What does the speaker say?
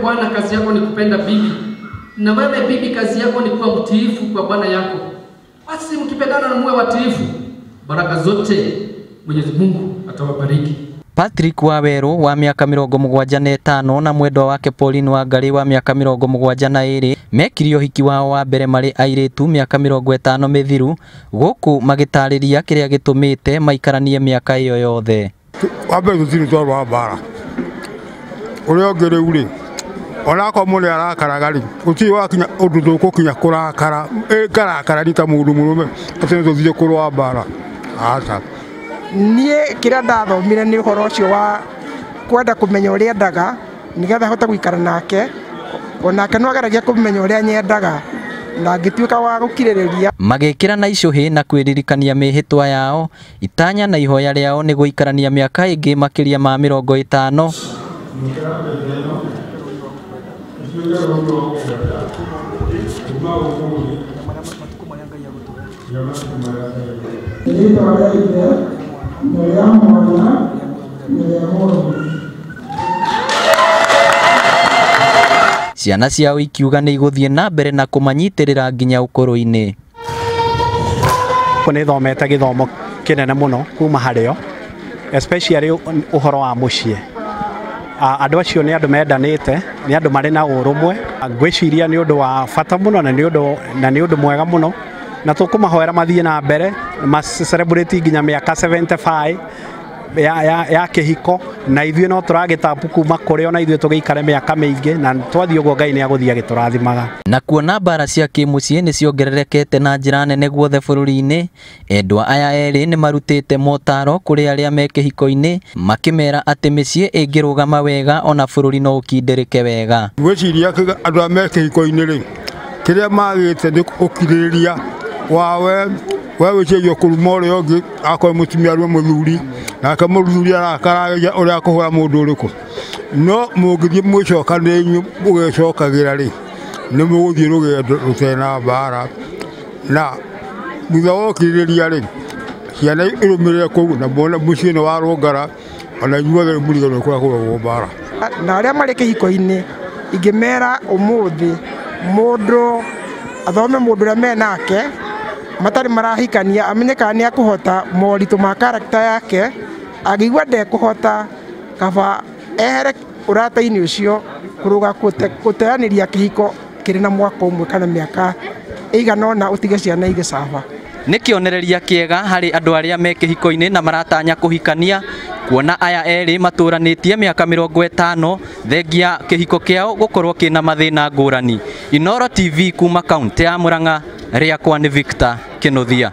bwana kazi yako ni kupenda bibi, na wewe bibi kazi yako ni kuwa mtiifu kwa bwana yako. Basi mkipendana na muwe watiifu, baraka zote Mwenyezi Mungu atawabariki. Patrick Waweru wa miaka 75 na mwendwa wake Pauline Wangari wa miaka 72 mekire ũhiki wao wa mbere marĩ airĩtu miaka 50 mĩthiru, gũkũ magĩtarĩria kĩrĩa gĩtũmĩte maikaranie mĩaka ĩyo yothe. Wa mbere tũtirĩ twarũa mbara, ũrĩa ũngĩ rĩu rĩ, onakorwo mũndũ arakaraga rĩ, gũtirĩ wakinya ũndũ tũgũkinya kũrakara, ngarakara ni ta mũndũ mũrũme atĩ nĩ tũthiĩ kũrũa mbara, aca. Niĩ kĩrĩa ndathomire nĩ ũhoro ũcio wa kwenda kũmenya ũrĩa endaga nĩgetha hote gũikara nake, onake no ageragia kũmenya ũrĩa nyendaga na ngĩtuĩka wa gũkirĩrĩria. Magĩkĩra na icũhĩ na kwĩririkania mĩhĩtwa yao, itanya na ihoya rĩao nĩ gũikarania mĩaka ĩngĩ makĩria ma 50. Ciana ciao ikiuga nĩ igũthiĩ na mbere na kũmanyitĩrĩra nginya ũkũrũ-inĩ. Nĩ thomete gĩthomo kĩnene mũno kuma harĩo, especially ũhoro wa mũciĩ. Andũ acio nĩ andũ mendanĩte, nĩ andũ marĩ na ũrũmwe. Ngwĩciria nĩ ũndũ wa bata mũno na nĩ ũndũ mwega mũno, na tũkũmahoera mathiĩ na mbere ma celebrate nginya mĩaka 75 ya kĩhiko, na ithuĩ no tũragĩtambu kuma kũrĩ ona ithuĩ tũgĩikare mĩaka mĩingĩ, na twathiĩ ũguo Ngai nĩ agũthiĩ agĩtũrathimaga. Na kuona mbara cia kĩmũciĩ nĩ ciongererekete na njĩra nene guothe bũrũri-inĩ, endwa aya erĩ nĩ marutĩte motaro kũrĩ arĩa me kĩhiko-inĩ, makĩmera atĩ mĩciĩ ĩngĩrũgama wega ona bũrũri no ũkindĩrĩke wega. Ngwĩciria andũ arĩa me kĩhiko-inĩ rĩ, kĩrĩa magĩte nĩ ũkirĩrĩria wawe, we wĩcirie kũruma ũrĩa ũngĩ, akorwo mũtumia arũme mũthuri, nake mũthuri arakaragia ũrĩa akũhũra mũndũ ũrĩkũ. No mũngĩthiĩ mwĩcokanĩrie mũgecokagĩra rĩ, nĩ mũgũthiĩ rũgendo rũtarĩ na mbara, na thutha wa ũkirĩrĩria rĩ, ciana irũmĩrĩre kũu na muone mũciĩ nĩ warũngara, ona inyuothe mũriganĩrwo kũrĩa kũrũagwo mbara. Na arĩa marĩ kĩhiko-inĩ ingĩmera ũmũthĩ mũndũ athome mũndũ ũrĩa me nake matarĩ marahikania, amenye kana nĩ akũhota moritũ ma character yake. Angĩigua ndekũhota, kaba ehere ũrata-inĩ ũcio kũrũga gũteanĩria kĩhiko kĩrĩ na mwaka ũmwe kana mĩaka ĩigana ũna, ũtige ciana igĩcaba. Nĩ kĩonereria kĩega harĩ andũ arĩa me kĩhiko-inĩ na maratanya kũhikania, kuona aya erĩ matũranĩtie mĩaka 50 thengia kĩhiko kĩao gũkorwo kĩna mathĩna ngũrani. Inooro TV kuma kaunti ya Murang'a, rĩakwa nĩ Victor Kĩnuthia.